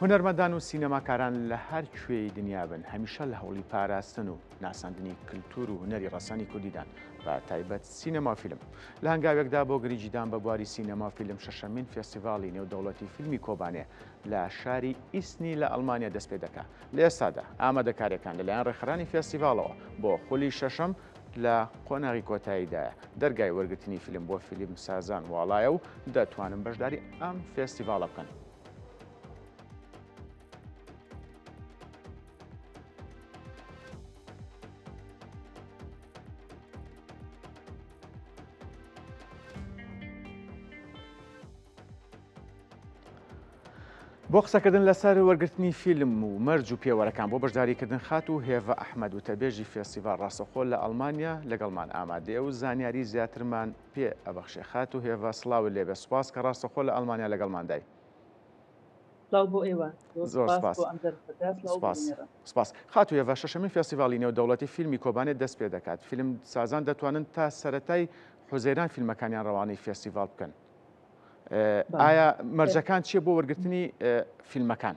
هونەرمەندان و سینەماکاران لە هەر کوێی دنیا بن هەمیشە لە هەوڵی پاراستن و ناساندنی کلتور و هونەری ڕەسەنی کوردیدان بە تایبەت سینەما و فیلم. لە هەنگاوێکدا بۆ گرنگیدان بە بواری سینەما و فیلم شەشەمین فێستیڤاڵی نێودەوڵەتی فیلمی کۆبانێ لە شاری ئیسنی لە ئەڵمانیا دەست پێ دەکا. لە ئێستادا ئامادەکارییەکان لەلایەن ڕێکخەرانی فێستیڤاڵەوە بۆ خولی شەشەم لە قۆناغی کۆتاییدایە، دەرگای وەرگرتنی فیلم بۆ فیلمسازان واڵایە و دەتوانن بەشداری ئەم فێستیڤاڵە بکەن. بۆ قسەکردن لەسەر وەرگرتنی فیلم و مەرج و پێوەرەکان بۆ بەشداریکردن خاتوو هێڤە ئەحمەد وتەبێژی فێستیڤاڵ ڕاستەوخۆ لە ئەڵمانیا لەگەڵمان ئامادەیە و زانیاری زیاترمان پێ ئەبەخشێ. خاتوو هێڤە سڵاوت لێبێ سوپاس کە ڕاستەوخۆ لە ئەڵمانیا لەگەڵماندای. سڵاو بۆ ئێوە زۆر سپاس بۆ ئەم دەرفەتە سڵاو بۆ سپاس بینەران. سپاس. خاتوو هێڤە شەشەمین فێستیڤاڵی نێودەوڵەتی فیلمی کۆبانێ دەست پێ دەکات فیلم سازان دەتوانن تا سەرەتای حوزەیران فیلمەکانیان ڕەوانەی فێستیڤاڵ بکەن. ئایا مەرجەکان چییە بۆ وەرگرتنی فیلمەکان؟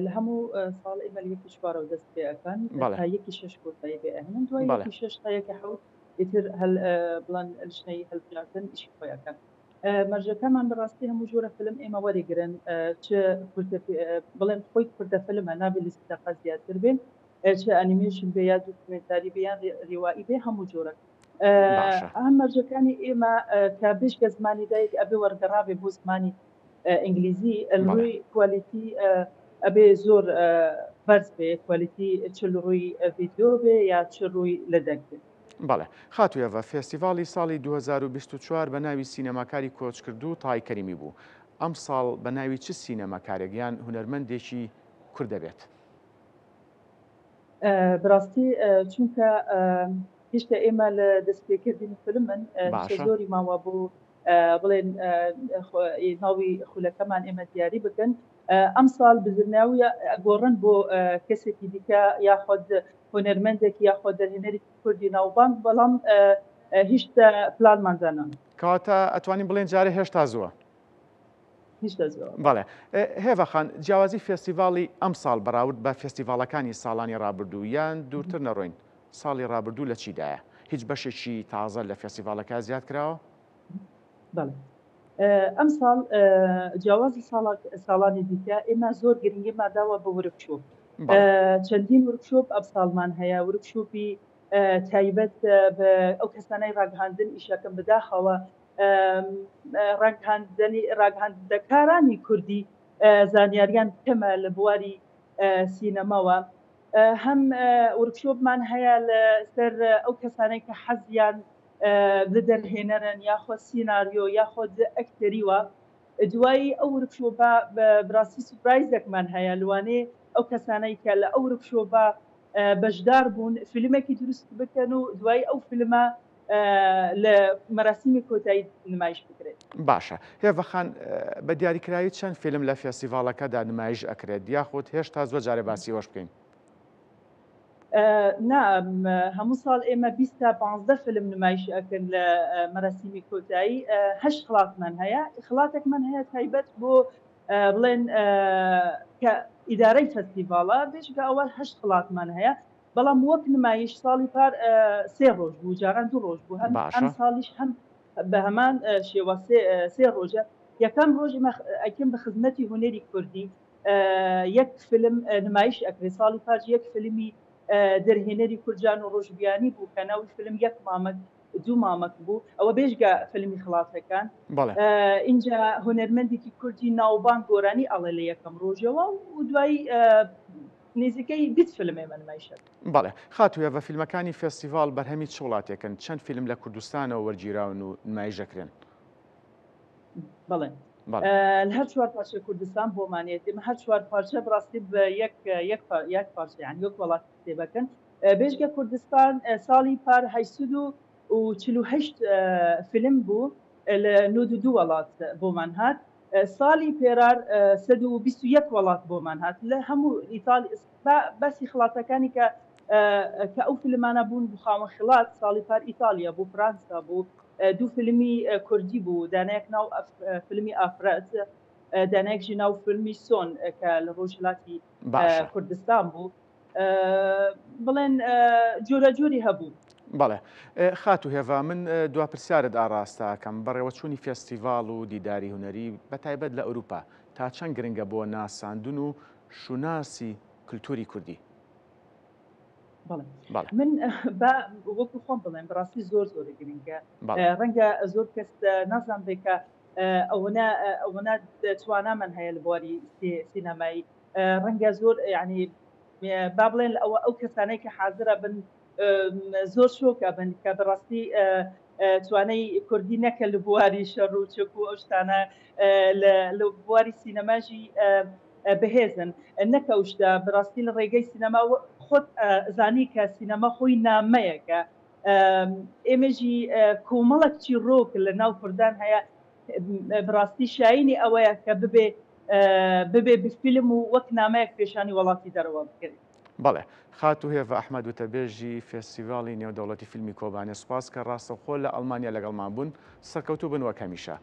لە هەموو ساڵ ئێمە لە یەکی چوارەوە دەست پێ ئەکەن تا یەکی شەش کۆتایی پێ ئەهێنن دوای یەکی شەش تا یەکی حەوت ئیتر هەل بڵێن لیژنەی هەڵبژاردن ئیشی خۆی ئەکەن. مەرجەکانمان بەڕاستی هەموو جۆرە فیلم ئێمە وەریگرن چ کورتە بڵێن خۆی کوردە فیلمە نابێت لە دەقە زیاتر بێن چ ئەنیمێشن بێ یا دوکمێنتاری بێ یان ڕیوایی بێ هەموو جۆرە ئەم مەرجەکانی ئێمە کە بێژگە زمانی دایک ئەبێ وەرگەڕابێ بۆ زمانی ئینگلیزی ڕووی کوالیتی ئەبێ زۆر بەرز بێ کوالیتی چ ڕووی ڤیدیۆ بێ یا چ ڕووی لە دەنگ بێ. بەڵێ خاتوو ئێڤا، فێستیڤاڵی ساڵی 2024 بە ناوی سینەماکاری کۆچکردوو تاهای کەریمی بوو، ئەمساڵ بە ناوی چ سینەماکارێک یان هونەرمەندێکی کورد دەبێت؟ بەڕاستی چونکە هێشتا ئێمە لە دەستپێکردنی فیلمن هێشتا زۆری ماوە بۆ بڵێن ناوی خولەکەمان ئێمە دیاری بکەن ئەمساڵ بزرناویە گۆڕن بۆ کەسێکی دیکە یاخود هونەرمەندێک یاخود دەرهێنەرێکی کوردی ناوبانگ بەڵام هیچ پلانمان دانان. کەواتە ئەتوانین بڵێن جارێ هێشتا زووە. هیچ دەزووە. بەڵێ هێڤا خان جیاوازی فێستیڤاڵی ئەمساڵ بەراورد بە فێستیڤاڵەکانی ساڵانی ڕابردوو یان دوورتر نەڕۆین ساڵی ڕابردوو لە چیدایە؟ هیچ بەشێکی تازە لە فێستیڤاڵەکە زیاد کراوە؟ بەڵێ ئەمساڵ جیاوازی ساڵانی دیکە ئێمە زۆر گرنگیمان داوە بە ورکشۆپ چەندین ورکشۆپ ئەمساڵمان هەیە ورکشۆپی تایبەت بە ئەو کەسانەی ڕاگەهاندن ئیشەکەم بەداخەوە ڕاگەهاندنەکارانی کوردی زانیاریان کەمە لە بواری سینەماوە هەم ورکشۆپمان هەیە لەسەر ئەو کەسانەی کە حەزیان لە دەرهێنەرن یاخۆ سیناریۆ یاخۆ ئەکتەریوە دوایی ئەو ورکشۆپە بەڕاستی سوپرایزێکمان هەیە لەوانەیە ئەو کەسانەی کە لە ئەو ورکشۆپە بەشدار بوون فیلمێکی دروست بکەن و دوایی ئەو فیلمە لە مەراسیمی کۆتایی نمایش بکرێت. باشە هێڤە خان بە دیاریکراوی چەند فیلم لە فێستیڤاڵەکەدا نمایش ئەکرێت یاخود هێشتا زووە جارێ باسی ئەوەش بکەین؟ نا هەموو ساڵ ئێمە 20 تا 15 فیلم نمایش ئەکەن لە مەراسیمی کۆتایی هەشت خڵاتمان هەیە خڵاتێکمان هەیە تایبەت بۆ بڵێن کە ئیدارەی فەستیڤاڵە بێژگە ئەوە هەشت خڵاتمان هەیە بەڵام وەک نمایش ساڵی پار سێ ڕۆژ بوو جاران دوو ڕۆژ بوو هەم ئەم ساڵیش هەم بە هەمان شێوە سێ ڕۆژە یەکەم ڕۆژ ئەکەم بە خزمەتی هونەری کوردی یەک فیلم نمایش ئەکرێ ساڵی پار یەک فیلمی دەرهێنەری کوردجان و ڕۆژبیانی بوو کە ناوی فیلم یەک مامەک دوو مامەک بوو ئەوە بێژگە فیلمی خڵاتەکان ئینجا هونەرمەندێکی کوردی ناوبانگ گۆرانی ئەڵێ لە یەکەم ڕۆژەوە و دوایی نزیکەی 20 فیلم ئێمە نمایش ئەکەین. بەڵێ خاتوو هێڤە فیلمەکانی فێستیڤاڵ بەرهەمی چ وڵاتێکن؟ چەند فیلم لە کوردستانەوە وەرگیراون و نمایش دەکرێن؟ بەڵێ لە هەر چوار پارچەی کوردستان بۆمانێت ئێمە هەر چوار پارچە بەڕاستی بە یەک یەک یەک پارچە یانی وەک وڵات حسێبەکەن بێژگە کوردستان ساڵی پار 848 فیلم بوو لە 92 وڵات بۆمان هات ساڵی پێرار 121 وڵات بۆمان هات لە هەموو ئیتالی باسی خڵاتەکانی کە کە ئەو فیلمانە بوون بۆ خاوەن خڵات ساڵی پار ئیتالیا بوو فرانسا بوو دوو فیلمی کوردی بوو دانەیەک ناو فیلمی ئافرەت. دانەیەکژی ناو فیلمی سۆن کە لە ڕۆژهەلاتی باشە. کوردستان بوو بڵێن جۆرە جۆری هەبوو. بەڵێ خاتوو هێڤا من دوا پرسیارت ئاڕاستە ئەکەم، بەڕێوەچوونی فێستیڤاڵ و دیداری هونەری بە تایبەت لە ئەوروپا تا چەند گرنگە بۆ ناساندن و شوناسی کلتوری کوردی؟ بەڵێ من با وەکو خۆم بڵێم بەڕاستی زۆر زۆر گرنگە ڕەنگە زۆر کەس نازان بێ کە ئەوەنە ئەوەنە توانامان هەیە لە بواری سینەمایی ڕەنگە زۆر یعنی با بڵێن ئەوە ئەو کەسانەی کە حازرە بن زۆر شۆک ئەبن کە بەڕاستی توانای کوردی نەکە لە بواری شەڕ و چەک و ئەو شتانە لە بواری سینەماژی بەهێزن نەک ئەو شتە بەڕاستی لە ڕێگەی سینەما خۆت زانی کە سینەما خۆی نامەیەکە ئێمەژی کۆمەڵک چیڕۆک لە ناو کوردان هەیە بەڕاستی شایینی ئەوەیە کە ببێ ببێ بە فیلم و وەک نامەیەک پێشانی وڵاتی دەرەوە بکرێت. بەڵێ. خاتوو هێڤا ئەحمەد وتەبێژی فێستیڤاڵی نێودەوڵەتی فیلمی کۆبانێ سوپاس کە ڕاستەوخۆ لە ئەڵمانیا لەگەڵمان بوون. سەرکەوتوو بن وەک هەمیشە.